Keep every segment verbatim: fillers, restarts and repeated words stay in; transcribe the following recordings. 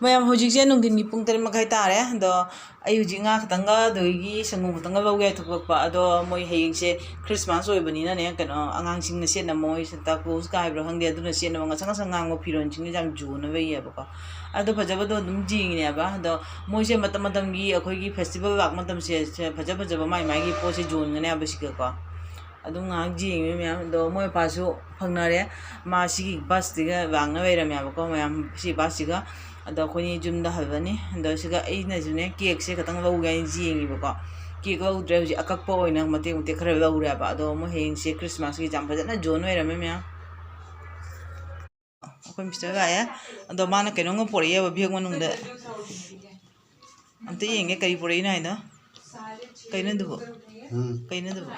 ꯃꯌꯥꯝ, ꯍꯧꯖꯤꯛꯁꯦ ꯅꯨꯡꯊꯤꯟꯒꯤ ꯄꯨꯡ ꯇꯔꯦꯠ ꯃꯈꯥꯏ ꯇꯥꯔꯦ꯫ ꯑꯗꯣ ꯑꯩ ꯍꯧꯖꯤꯛ ꯉꯥ ꯈꯛꯇꯪꯒ ꯑꯗꯒꯤ ꯁꯪꯒꯣꯝ ꯈꯛꯇꯪꯒ ꯂꯧꯒꯦ ꯍꯥꯏ ꯊꯣꯛꯂꯛꯄ꯫ ꯑꯗꯣ ꯃꯣꯏ ꯍꯌꯦꯡꯁꯦ Christmas ꯑꯣꯏꯕꯅꯤꯅꯅꯦ, ꯀꯩꯅꯣ, ꯑꯉꯥꯡꯁꯤꯡꯅ ꯁꯦꯠꯅꯕ, ꯃꯣꯏ Santa Claus ꯀ ꯍꯥꯏꯕ꯭ꯔꯥ ꯈꯪꯗꯦ, ꯑꯗꯨꯅ ꯁꯦꯠꯅꯕ ꯉꯁꯪ ꯉꯁꯪ ꯉꯥꯡꯕ ꯐꯤꯔꯣꯜꯁꯤꯡꯁꯦ ꯌꯥꯝ ꯌꯣꯟꯅꯕ ꯌꯦꯕꯀꯣ꯫ ꯑꯗꯣ ꯐꯖꯕꯗꯣ ꯑꯗꯨꯝ ꯌꯦꯡꯉꯤꯅꯦꯕ꯫ ꯑꯗꯣ ꯃꯣꯏꯁꯦ ꯃꯇꯝ ꯃꯇꯝꯒꯤ ꯑꯩꯈꯣꯏꯒꯤ festival ꯂꯥꯛꯄ ꯃꯇꯝꯁꯦ, ꯁꯦ ꯐꯖ ꯐꯖꯕ ꯃꯥꯏ ꯃꯥꯏꯒꯤ ꯄꯣꯠꯁꯦ ꯌꯣꯟꯒꯅꯦꯕ ꯁꯤꯒꯀꯣ꯫ ꯑꯗꯨꯝ ꯉꯥꯏꯍꯥꯛ ꯌꯦꯡꯉꯤ ꯃꯌꯥꯝ꯫ ꯑꯗꯣ ꯃꯣꯏ ꯃꯄꯥꯁꯨ ꯐꯪꯅꯔꯦ꯫ ꯃꯥ ꯁꯤꯒꯤ bus ꯁꯤꯒ ꯂꯥꯛꯅ ꯂꯩꯔꯝꯃꯦꯕꯀꯣ ꯃꯌꯥꯝ, ꯁꯤ bus ꯁꯤꯒ꯫ ꯑꯗꯣ ꯑꯩꯈꯣꯏꯅꯤ ꯌꯨꯝꯗ ꯍꯜꯂꯅꯤ꯫ ꯑꯗꯣ ꯁꯤꯒ ꯑꯩꯅꯁꯨꯅꯦ cake ꯁꯦ ꯈꯇꯪ ꯂꯧꯒꯦ ꯍꯥꯏꯅ ꯌꯦꯡꯉꯤꯕꯀꯣ꯫ Cake ꯂꯧꯗ꯭ꯔꯦ ꯍꯧꯖꯤꯛ, ꯑꯀꯛꯄ ꯑꯣꯏꯅ ꯃꯇꯦꯛ ꯃꯇꯦꯛ ꯈꯔ ꯂꯧꯔꯦꯕ꯫ ꯑꯗꯣ ꯃꯣꯏ ꯍꯌꯦꯡꯁꯦ Christmas ꯀꯤ ꯌꯥꯝ ꯐꯖꯅ ꯌꯣꯟ ꯑꯣꯏꯔꯝꯃꯦ ꯃꯌꯥꯝ꯫ ꯑꯩꯈꯣꯏ mister ꯂꯥꯛꯑꯦ꯫ ꯑꯗꯣ ꯃꯥꯅ ꯀꯩꯅꯣꯝꯒ ꯄꯣꯔꯛꯑꯦꯕ bag ꯃꯅꯨꯡꯗ꯫ ꯑꯝꯇ ꯌꯦꯡꯒꯦ ꯀꯔꯤ ꯄꯨꯔꯛꯏꯅꯣ ꯍꯥꯏꯗꯣ꯫ ꯀꯩꯅꯣ ꯑꯗꯨꯕꯨ? ꯎꯝ꯫ ꯀꯩꯅꯣ ꯑꯗꯨꯕꯨ?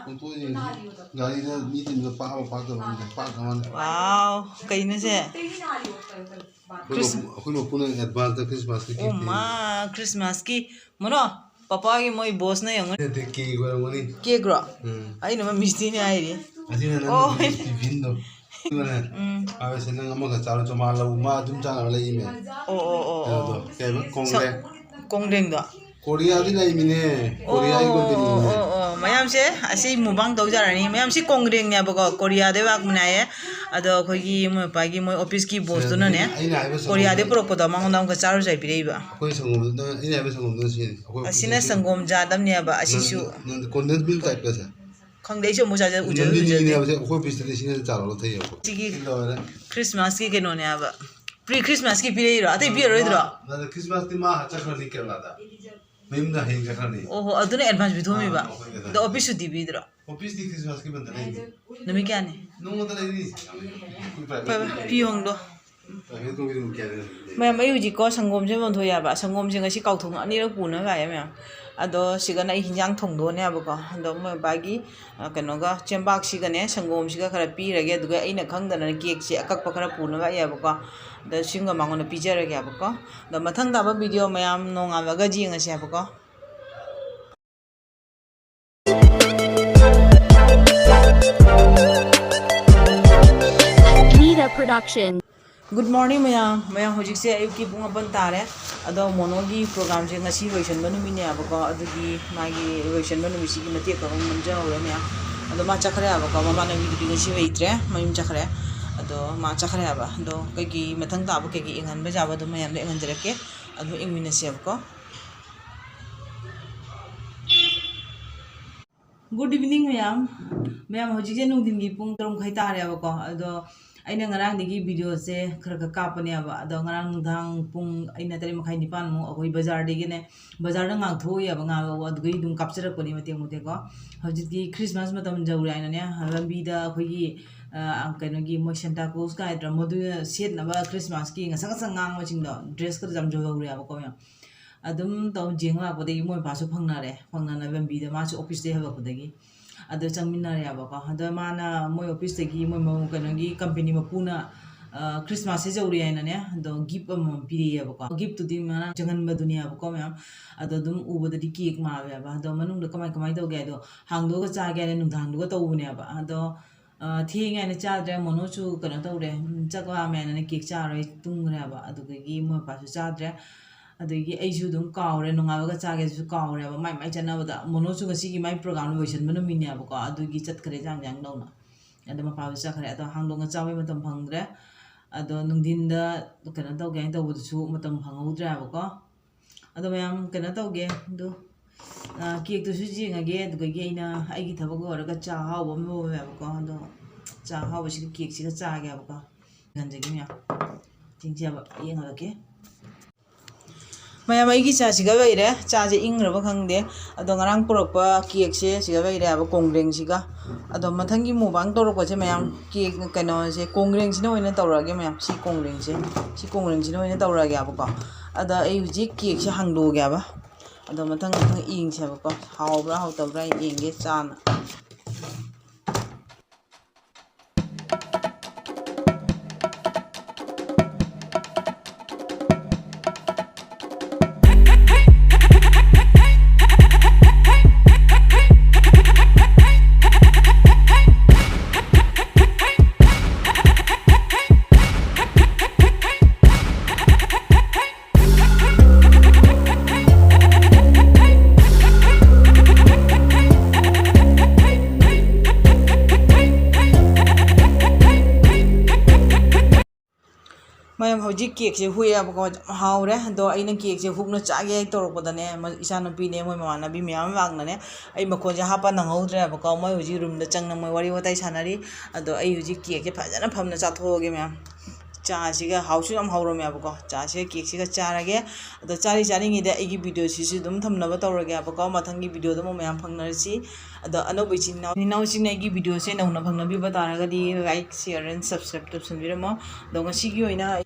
ꯑꯣꯟꯊꯣꯛꯑ ꯌꯦꯡꯁꯤ꯫ ꯒꯥꯔꯤꯗ ꯃꯤ ꯇꯤꯟꯕꯗ ꯄꯥꯛꯑꯕ ꯄꯥꯛꯇꯕ ꯈꯪꯗꯦ꯫ ꯄꯥꯛꯇ ꯃꯥꯜꯂꯦ꯫ Wow, ꯀꯩꯅꯣꯁꯦ? ꯑꯩꯈꯣꯏ ꯃꯄꯨ-, ꯑꯩꯈꯣꯏ ꯃꯄꯨꯅ advance ꯇ Christmas ꯀꯤ gift ꯄꯤꯔꯛꯏ꯫ ꯑꯣ ꯃꯥ, Christmas ꯀꯤ꯫ ꯃꯣꯅꯣ, ꯄꯄꯥꯒꯤ ꯃꯣꯏ boss ꯅ ꯌꯦꯡꯉꯨꯅꯦ꯫ ꯅꯠꯇꯦ, cake ꯑꯣꯏꯔꯝꯒꯅꯤ꯫ Cake ꯔꯣ? ꯎꯝ꯫ ꯑꯩꯅ ꯑꯃ ꯃꯤꯁꯇꯤꯅꯦ ꯍꯥꯏꯔꯤ꯫ ꯑꯁꯤꯅ ꯅꯪ ꯑꯣ꯫ Tiffin ꯗꯣ꯫ ꯎꯝ꯫ ꯍꯥꯏꯕꯁꯦ ꯅꯪ ꯑꯃꯈꯛ ꯆꯥꯔꯣ, ꯆꯣ ꯃꯥ ꯂꯧ, ꯃꯥ ꯑꯗꯨꯝ ꯆꯥꯅꯕ ꯂꯩ ꯏꯃꯦ꯫ ꯑꯣ, ꯑꯣ, ꯑꯣ, ꯑꯣ꯫ ꯀꯩꯅꯣꯗꯣ, ꯀꯩ ꯍꯥꯏꯕ? ꯁ-, ꯀꯣꯡꯒ꯭ꯔꯦꯡ꯫ ꯀꯣꯡꯒ꯭ꯔꯦꯡꯗꯣ? ꯀꯣꯔꯤꯌꯥꯗꯤ ꯂꯩꯃꯤꯅꯦ꯫ ꯀꯣꯔꯤꯌꯥꯒꯤ ꯑꯣ, company ꯅꯤꯅꯦ꯫ ꯑꯣ, ꯑꯣ꯫ ꯃꯌꯥꯝꯁꯦ ꯑꯁꯤ mukbang ꯇꯧꯖꯔꯅꯤ꯫ ꯃꯌꯥꯝꯁꯤ ꯀꯣꯡꯒ꯭ꯔꯦꯡꯅꯦꯕꯀꯣ, ꯀꯣꯔꯤꯌꯥꯗꯩ ꯂꯥꯛꯄꯅꯦ ꯍꯥꯏꯌꯦ꯫ ꯑꯗꯣ ꯑꯩꯈꯣꯏꯒꯤ ꯃꯣꯏ ꯃꯄꯥꯒꯤ ꯃꯣꯏ office ꯀꯤ boss ꯇꯨꯅꯅꯦ, ꯑꯩꯅ ꯍꯥꯏꯕ ꯁꯪꯒꯣꯝꯗꯣ꯫ ꯀꯣꯔꯤꯌꯥꯗꯩ ꯄꯨꯔꯛꯄꯗꯣ ꯃꯉꯣꯟꯗ ꯑꯃꯨꯛꯀ ꯆꯥꯔꯨꯁꯦ ꯍꯥꯏ ꯄꯤꯔꯛꯏꯕ꯫ ꯑꯩꯈꯣꯏ ꯁꯪꯒꯣꯝꯗꯨꯅ, ꯑꯩꯅ ꯍꯥꯏꯕ ꯁꯪꯒꯣꯝꯗꯨꯅ ꯁꯤꯅꯤ꯫ ꯑꯩꯈꯣꯏ ꯑꯁꯤꯅ office ꯁꯤ ꯁꯪꯒꯣꯝ ꯖꯥꯠ ꯑꯃꯅꯦꯕ, ꯑꯁꯤꯁꯨ꯫ ꯅꯪ, ꯅꯪ condensed milk type ꯀꯁꯦ? ꯈꯪꯗꯦ, ꯑꯩꯁꯨ ꯑꯃꯨꯛ ꯆꯥꯖ-, ꯎꯖ-, ꯅꯪꯗꯤ ꯎꯖꯗ꯭ꯔꯤ꯫ ꯅꯤꯅꯦ ꯍꯥꯏꯕꯁꯦ ꯑꯩꯈꯣꯏ office ꯇꯗꯤ ꯁꯤꯅ ꯆꯥ ꯂꯧꯔ ꯊꯛꯑꯦꯕꯀꯣ꯫ ꯁꯤꯒꯤ ꯁꯤ ꯂꯣꯏꯔꯦ꯫ Christmas ꯀꯤ ꯀꯩꯅꯣꯅꯦ ꯍꯥꯏꯕ꯫ Pre Christmas ꯀꯤ ꯄꯤꯔꯛꯏꯔꯣ? ꯑꯇꯩ ꯄꯤꯔꯔꯣꯏꯗ꯭ꯔꯣ? ꯅꯪ Christmas ꯇꯤ ꯃꯥ ꯆꯠꯈ꯭ꯔꯅꯤ ꯀꯦꯔꯂꯥꯗ꯫ ꯃꯌꯨꯝꯗ ꯍꯌꯦꯡ ꯆꯠꯈ꯭ꯔꯅꯤ꯫ ꯑꯣꯍꯣ, ꯑꯗꯨꯅ advance ꯄꯤꯊꯣꯛꯑꯝꯃꯤꯕ? ꯑꯥ, ꯑꯩꯈꯣꯏ advance꯫ ꯑꯗꯣ office ꯁꯨꯇꯤ ꯄꯤꯗ꯭ꯔꯣ? Office ꯇꯤ Christmas ꯀꯤ ꯕꯟꯗ ꯂꯩꯅꯤ꯫ ꯅꯨꯃꯤꯠ ꯀꯌꯥꯅꯤ? ꯅꯉꯣꯟꯗ ꯂꯩꯅꯤ꯫ ꯐꯔꯦ, ꯐꯔꯦ, ꯐꯤ ꯍꯣꯡꯗꯣ꯫ Private company ꯕꯨ ꯀꯌꯥ ꯂꯩꯅꯤ? ꯃꯌꯥꯝ, ꯑꯩ ꯍꯧꯖꯤꯛꯀꯣ ꯁꯪꯒꯣꯝꯁꯦ ꯂꯣꯟꯊꯣꯛꯑꯦꯕ꯫ ꯁꯪꯒꯣꯝꯁꯦ ꯉꯁꯤ ꯀꯥꯎꯊꯣꯛꯅ ꯑꯅꯤꯔꯛ ꯄꯨꯅ ꯂꯥꯛꯑꯦ ꯃꯌꯥꯝ꯫ ꯑꯗꯣ ꯁꯤꯒꯅ ꯑꯩ ꯍꯤꯟꯖꯥꯡ ꯊꯣꯡꯗꯣꯛꯑꯅꯦꯕꯀꯣ꯫ ꯑꯗꯣ ꯃꯣꯏ ꯕꯥꯒꯤ, ꯑ, ꯀꯩꯅꯣꯒ ꯆꯦꯡꯕꯥꯛꯁꯤꯒꯅꯦ ꯁꯪꯒꯣꯝꯁꯤꯒ ꯈꯔ ꯄꯤꯔꯒꯦ꯫ ꯑꯗꯨꯒ ꯑꯩꯅ ꯈꯪꯗꯅ cake ꯁꯦ ꯑꯀꯛꯄ ꯈꯔ ꯄꯨꯅ ꯂꯥꯛꯑꯦꯕꯀꯣ꯫ ꯑꯗꯣ ꯁꯤꯒ ꯃꯉꯣꯟꯗ ꯄꯤꯖꯔꯒꯦꯕꯀꯣ꯫ ꯑꯗꯣ ꯃꯊꯪ ꯇꯥꯕ video ꯃꯌꯥꯝ ꯅꯣꯡꯉꯥꯜꯂꯒ ꯌꯦꯡꯉꯁꯦꯕꯀꯣ꯫ Nita Production. Good morning ꯃꯌꯥꯝ꯫ ꯃꯌꯥꯝ, ꯍꯧꯖꯤꯛꯁꯦ ꯑꯌꯨꯛꯀꯤ ꯄꯨꯡ ꯃꯥꯄꯟ ꯇꯥꯔꯦ꯫ ꯑꯗꯣ ꯃꯣꯅꯣꯒꯤ programꯁꯦ ꯉꯁꯤ ꯂꯣꯏꯁꯟꯕ ꯅꯨꯃꯤꯠꯅꯦꯕꯀꯣ, ꯑꯗꯨꯒꯤ ꯃꯥꯒꯤ ꯂꯣꯏꯁꯟꯕ ꯅꯨꯃꯤꯠꯁꯤꯒꯤ ꯃꯇꯦꯛ ꯈꯔ ꯅꯝꯖꯍꯧꯔꯦ ꯃꯌꯥꯝ꯫ ꯑꯗꯣ ꯃꯥ ꯆꯠꯈ꯭ꯔꯦ ꯍꯥꯏꯕꯀꯣ, ꯃꯃꯥꯟꯅꯕꯤꯗꯨꯗꯤ ꯉꯁꯤ ꯂꯩꯇ꯭ꯔꯦ, ꯃꯌꯨꯝ ꯆꯠꯈ꯭ꯔꯦ꯫ ꯑꯗꯣ ꯃꯥ ꯆꯠꯈ꯭ꯔꯦ ꯍꯥꯏꯕ꯫ ꯑꯗꯣ ꯀꯩꯀꯩ ꯃꯊꯪ ꯇꯥꯕ ꯀꯩꯀꯩ ꯌꯦꯡꯍꯟꯕ ꯌꯥꯕ ꯑꯗꯨꯝ ꯃꯌꯥꯝꯗꯣ ꯌꯦꯡꯍꯟꯖꯔꯛꯀꯦ꯫ ꯑꯗꯨꯝ ꯌꯦꯡꯃꯤꯟꯅꯁꯦꯕꯀꯣ꯫ Good evening ꯃꯌꯥꯝ꯫ ꯃꯌꯥꯝ, ꯍꯧꯖꯤꯛꯁꯦ ꯅꯨꯡꯊꯤꯟꯒꯤ ꯄꯨꯡ ꯇꯔꯨꯛ ꯃꯈꯥꯏ ꯇꯥꯔꯦꯕꯀꯣ꯫ ꯑꯗꯣ ꯑꯩꯅ ꯉꯔꯥꯡꯗꯒꯤ videoꯁꯦ ꯈꯔ ꯈꯔ ꯀꯥꯞꯄꯅꯦꯕ꯫ ꯑꯗꯣ ꯉꯔꯥꯡ ꯅꯨꯡꯗꯥꯡ ꯄꯨꯡ ꯑꯩꯅ ꯇꯔꯦꯠ ꯃꯈꯥꯏ ꯅꯤꯄꯥꯟꯃꯨꯛ ꯑꯩꯈꯣꯏ ꯕꯖꯥꯔꯗꯒꯤꯅꯦ, ꯕꯖꯥꯔꯗ ꯉꯥꯛꯊꯣꯛꯎꯏꯌꯦꯕ ꯉꯥ ꯂꯧꯕ, ꯑꯗꯨꯗꯒꯤ ꯑꯗꯨꯝ ꯀꯥꯞꯆꯔꯛꯄꯅꯤ ꯃꯇꯦꯛ ꯃꯇꯦꯛꯀꯣ꯫ ꯍꯧꯖꯤꯛꯇꯤ Christmas ꯃꯇꯝ ꯌꯧꯔꯦ ꯍꯥꯏꯅꯅꯦ, ꯂꯝꯕꯤꯗ ꯑꯩꯈꯣꯏꯒꯤ, ꯑ, ꯀꯩꯅꯣꯒꯤ ꯃꯣꯏ Santa Claus ꯀꯥꯏꯗ꯭ꯔꯥ, ꯃꯗꯨꯅ ꯁꯦꯠꯅꯕ Christmasꯀꯤ ꯉꯁꯪ ꯉꯁꯪ ꯉꯥꯡꯕꯁꯤꯡꯗꯣ, dress ꯈꯔ ꯌꯥꯝ ꯌꯣꯜꯍꯧꯔꯦꯕꯀꯣ ꯃꯌꯥꯝ꯫ ꯑꯗꯨꯝ ꯇꯧ ꯌꯦꯡ ꯂꯥꯛꯄꯗꯒꯤ ꯃꯣꯏ ꯃꯄꯥꯁꯨ ꯐꯪꯅꯔꯦ, ꯐꯪꯅꯅ ꯂꯝꯕꯤꯗ ꯃꯥꯁꯨ officeꯇꯒꯤ ꯍꯜꯂꯛꯄꯗꯒꯤ꯫ ꯑꯗꯣ ꯆꯪꯃꯤꯟꯅꯔꯦꯕꯀꯣ꯫ ꯑꯗꯣ ꯃꯥꯅ ꯃꯣꯏ officeꯇꯒꯤ ꯃꯣꯏ ꯃꯧ-, ꯀꯩꯅꯣꯒꯤ company ꯃꯄꯨꯅ, ꯑ, Christmasꯁꯦ ꯌꯧꯔꯦ ꯍꯥꯏꯅꯅꯦ, ꯑꯗꯣ gift ꯑꯃꯃꯝ ꯄꯤꯔꯛꯑꯦꯕꯀꯣ꯫ Giftꯇꯨꯗꯤ ꯃꯥꯅ ꯆꯪꯍꯟꯕꯗꯨꯅꯦꯕꯀꯣ ꯃꯌꯥꯝ꯫ ꯑꯗꯣ ꯑꯗꯨꯝ ꯎꯕꯗꯗꯤ cake ꯃꯥꯜꯂꯦꯕ꯫ ꯑꯗꯣ ꯃꯅꯨꯡꯗ ꯀꯃꯥꯏ ꯀꯃꯥꯏ ꯇꯧꯒꯦ ꯍꯥꯏꯗꯣ ꯍꯥꯡꯗꯣꯛꯑꯒ ꯆꯥꯒꯦ ꯍꯥꯏꯅ ꯅꯨꯡꯗꯥꯡꯗꯨꯒ ꯇꯧꯕꯅꯦꯕ꯫ ꯑꯗꯣ ꯑ, ꯊꯦꯡꯉꯦ ꯍꯥꯏꯅ ꯆꯥꯗ꯭ꯔꯦ꯫ ꯃꯣꯅꯣꯁꯨ ꯀꯩꯅꯣ ꯇꯧꯔꯦ, ꯎꯝ, ꯆꯥꯛ ꯂꯥꯝꯃꯦ ꯍꯥꯏꯅꯅꯦ cake ꯆꯥꯔꯣꯏ ꯇꯨꯝꯈ꯭ꯔꯦꯕ꯫ ꯑꯗꯨꯗꯒꯤ ꯃꯣꯏ ꯃꯄꯥꯁꯨ ꯆꯥꯗ꯭ꯔꯦ꯫ ꯑꯗꯒꯤ ꯑꯩꯁꯨ ꯑꯗꯨꯝ ꯀꯥꯎꯔꯦ, ꯅꯣꯡꯉꯥꯜꯂꯒ ꯆꯥꯒꯦꯁꯨ ꯀꯥꯎꯔꯦꯕ꯫ ꯃꯥꯏ ꯃꯥꯏ ꯆꯠꯅꯕꯗ꯫ ꯃꯣꯅꯣꯁꯨ ꯉꯁꯤꯒꯤ ꯃꯥꯏ program ꯂꯣꯏꯁꯤꯟꯕ ꯅꯨꯃꯤꯠꯅꯦꯕꯀꯣ, ꯑꯗꯨꯒꯤ ꯆꯠꯈ꯭ꯔꯦ ꯖꯥꯡ ꯖꯥꯡ ꯇꯧꯅ꯫ ꯑꯗꯣ ꯃꯄꯥꯁꯨ ꯆꯠꯈ꯭ꯔꯦ꯫ ꯑꯗꯣ ꯍꯥꯡꯗꯣꯛꯅ ꯆꯥꯕꯩ ꯃꯇꯝ ꯐꯪꯗ꯭ꯔꯦ꯫ ꯑꯗꯣ ꯅꯨꯡꯊꯤꯟꯗ ꯀꯩꯅꯣ ꯇꯧꯒꯦ ꯍꯥꯏꯅ ꯇꯧꯕꯗꯨꯁꯨ ꯃꯇꯝ ꯐꯪꯍꯧꯗ꯭ꯔꯦ ꯍꯥꯏꯕꯀꯣ꯫ ꯑꯗꯣ ꯃꯌꯥꯝ ꯀꯩꯅꯣ ꯇꯧꯒꯦ, ꯑꯗꯨ, ꯑ, cakeꯇꯨꯁꯨ ꯌꯦꯡꯉꯒꯦ, ꯑꯗꯨꯗꯒꯤ ꯑꯩꯅ ꯑꯩꯒꯤ ꯊꯕꯛ ꯂꯣꯏꯔꯒ ꯆꯥ ꯑꯍꯥꯎꯕ ꯑꯃ ꯂꯣꯜꯂꯦꯕꯀꯣ꯫ ꯑꯗꯣ ꯆꯥ ꯑꯍꯥꯎꯕꯁꯤꯒ cakeꯁꯤꯒ ꯆꯥꯒꯦꯕꯀꯣ꯫ ꯌꯦꯡꯍꯟꯖꯒꯦ ꯃꯌꯥꯝ꯫ ꯆꯤꯡꯁꯦꯕ ꯌꯦꯡꯍꯜꯂꯛꯀꯦ꯫ ꯃꯌꯥꯝ, ꯑꯩꯒꯤ ꯆꯥꯁꯤꯒ ꯂꯩꯔꯦ꯫ ꯆꯥꯁꯦ ꯏꯪꯈ꯭ꯔꯕ ꯈꯪꯗꯦ꯫ ꯑꯗꯣ ꯉꯔꯥꯡ ꯄꯨꯔꯛꯄ cakeꯁꯦ ꯁꯤꯒ ꯂꯩꯔꯦ ꯍꯥꯏꯕ, ꯀꯣꯡꯒ꯭ꯔꯦꯡꯁꯤꯒ꯫ ꯑꯗꯣ ꯃꯊꯪꯒꯤ mukbang ꯇꯧꯔꯛꯄꯁꯦ ꯃꯌꯥꯝ, cake ꯀꯩꯅꯣꯁꯦ, ꯀꯣꯡꯒ꯭ꯔꯦꯡꯁꯤꯅ ꯑꯣꯏꯅ ꯇꯧꯔꯛꯑꯒꯦ ꯃꯌꯥꯝ꯫ ꯁꯤ ꯀꯣꯡꯒ꯭ꯔꯦꯡꯁꯦ, ꯁꯤ ꯀꯣꯡꯒ꯭ꯔꯦꯡꯁꯤꯅ ꯑꯣꯏꯅ ꯇꯧꯔꯛꯑꯒꯦꯕꯀꯣ꯫ ꯑꯗ ꯑꯩ ꯍꯧꯖꯤꯛ cakeꯁꯦ ꯍꯥꯡꯗꯣꯛꯑꯒꯦꯕ꯫ ꯑꯗꯣ ꯃꯊꯪ ꯃꯊꯪ ꯌꯦꯡꯁꯦꯕꯀꯣ꯫ ꯍꯥꯎꯕ꯭ꯔꯥ ꯍꯥꯎꯇꯕ꯭ꯔꯥ ꯌꯦꯡꯒꯦ ꯆꯥꯅ꯫ ꯃꯌꯥꯝ, ꯍꯧꯖꯤꯛ ꯀꯦꯛꯁꯦ ꯍꯨꯛꯑꯦꯕꯀꯣ, ꯌꯥꯝ ꯍꯥꯎꯔꯦ꯫ ꯑꯗꯣ ꯑꯩꯅ ꯀꯦꯛꯁꯦ ꯍꯨꯛꯅ ꯆꯥꯒꯦ ꯍꯥꯏꯅ ꯇꯧꯔꯛꯄꯗꯅꯦ, ꯃ-, ꯏꯆꯥꯅꯨꯄꯤꯅꯦ, ꯃꯣꯏ ꯃꯃꯥꯟꯅꯕꯤ ꯃꯌꯥꯝ ꯂꯥꯛꯅꯅꯦ, ꯑꯩ ꯃꯈꯣꯟꯁꯦ ꯍꯥꯞꯄ ꯅꯪꯍꯧꯗ꯭ꯔꯦꯕꯀꯣ꯫ ꯃꯣꯏ ꯍꯧꯖꯤꯛ ꯔꯨꯝꯗ ꯆꯪꯅ ꯃꯣꯏ ꯋꯥꯔꯤ ꯋꯥꯇꯥꯏ ꯁꯥꯟꯅꯔꯤ꯫ ꯑꯗꯣ ꯑꯩ ꯍꯧꯖꯤꯛ ꯀꯦꯛꯁꯦ ꯐꯖꯅ ꯐꯝꯅ ꯆꯥꯊꯣꯛꯑꯒꯦ ꯃꯌꯥꯝ꯫ ꯆꯥꯁꯤꯒ ꯍꯥꯎꯁꯨ ꯌꯥꯝ ꯍꯧꯔꯝꯃꯦꯕꯀꯣ꯫ ꯆꯥꯁꯤꯒ ꯀꯦꯛꯁꯤꯒ ꯆꯥꯔꯒꯦ꯫ ꯑꯗꯣ ꯆꯥꯔꯤ ꯆꯥꯔꯤꯉꯩꯗ ꯑꯩꯒꯤ ꯚꯤꯗꯤꯑꯣꯁꯤꯁꯨ ꯑꯗꯨꯝ ꯊꯝꯅꯕ ꯇꯧꯔꯒꯦꯕꯀꯣ꯫ ꯃꯊꯪꯒꯤ ꯚꯤꯗꯤꯑꯣꯗ ꯑꯃꯨꯛ ꯃꯌꯥꯝ ꯐꯪꯅꯔꯁꯤ꯫ ꯑꯗꯣ ꯑꯅꯧꯕ ꯏꯆꯤꯟ ꯏꯅꯥꯎ, ꯏꯆꯤꯟ ꯏꯅꯥꯎꯁꯤꯡꯅ ꯑꯩꯒꯤ ꯚꯤꯗꯤꯑꯣꯁꯦ ꯅꯧꯅ ꯐꯪꯅꯕꯤꯕ ꯇꯥꯔꯒꯗꯤ like, share and subscribe ꯇꯧꯁꯟꯕꯤꯔꯝꯃꯣ꯫ ꯑꯗꯣ ꯉꯁꯤꯒꯤ ꯑꯣꯏꯅ